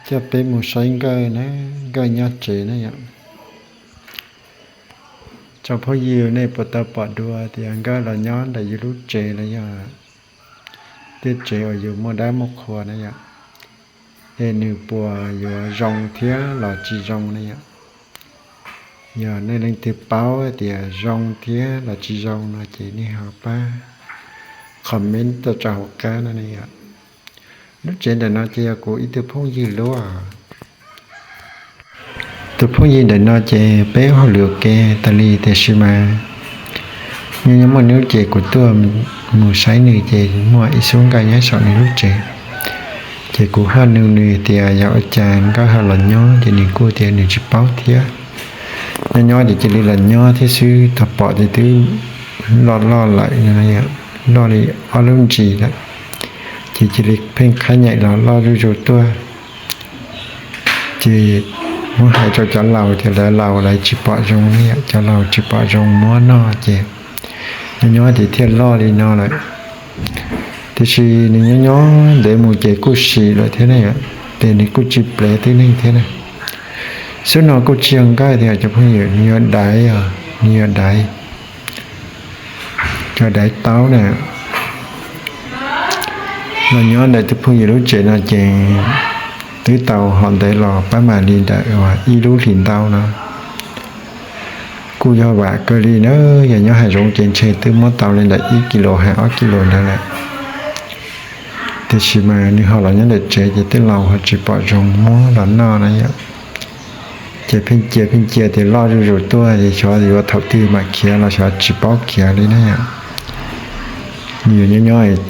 Coj peb mus saib Nkawj na, Nkawj nyob tsev na yom. Tsoom phooj ywg, nej puas tau pom dua tias Nkawj los nyob ntawm yus lub tsev los yog tej tsev uas yus muaj dab muaj qhua na yom? Es nws puas yuav zoo thiab los tsis zoo na yom? Yog nej leej twg paub tias zoo thiab los tsis zoo no ces nej ho pab comment tuaj rau hauv qab no na yom. Lub tsev ntawm no ces yog kuv ib tug phooj ywg lub. Tus phooj ywg ntawm no ces peb hauj lwm ua ke tas li, tiam sis mas nyob nyob muaj hnub ces kuv tuaj mus saib nws ces muaj ib xub Nkawj nyob saum nws lub tsev. Ces kuv ho nug nws tias yog ua cas Nkawj ho los nyob, ces nws kuj tias nws tsis paub thiab. Nyob nyob ces cia li los nyob thiab xwb, tau pom ces twb loj loj lawm, loj li ob lub ntsis lawm. Ces cia li pheej qhab nyaim los loj zuj zus tuaj. Ces muab hais rau cov laus ces lawv laus lawv tsis pom zoo na yom, cov laus tsis pom zoo muab noj ces nyob nyob ces thiaj loj li no lawm. Tiam sis nws nyob nyob ntev mus ces kuj sim lawm thiab na yom, ces nws kuj tsis plev tib neeg thiab na. Xub no kuj tsis yog Nkawj thiab cov phooj ywg, nws yog daiv os, nws yog daiv, cov daiv taub na. Los nyob ntawm tus phooj ywg lub tsev no ces twb tau hov ntev los pab mam li ntawm ib lub hlis ntau no. Kuj yog vam kawg li na, yog nyob hav zoov ces ntshe twb muab tau li ntawm ib kis lus hais ob kis lus ntawd lawm. Tiam sis mas nws ho los nyob ntawm tsev ces tej laus ho tsis pom zoo muab los noj na yom. Ces pheej cia pheej cia tias loj zuj zus tuaj ces xyov yuav thaum twg mam khiav los xyov tsis paub khiav li na yom. Nws yuav nyob nyob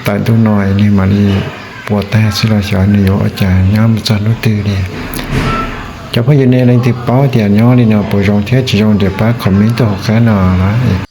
tawm ntuj no nws mam li puas tag xwb los xyov nws yuav ua cas nyob mus txog hnub twg li. Cov phooj ywg, nej leej twg paub tias nyob li no puas zoo thiab tsis zoo ces pab comment tuaj hauv qab no los.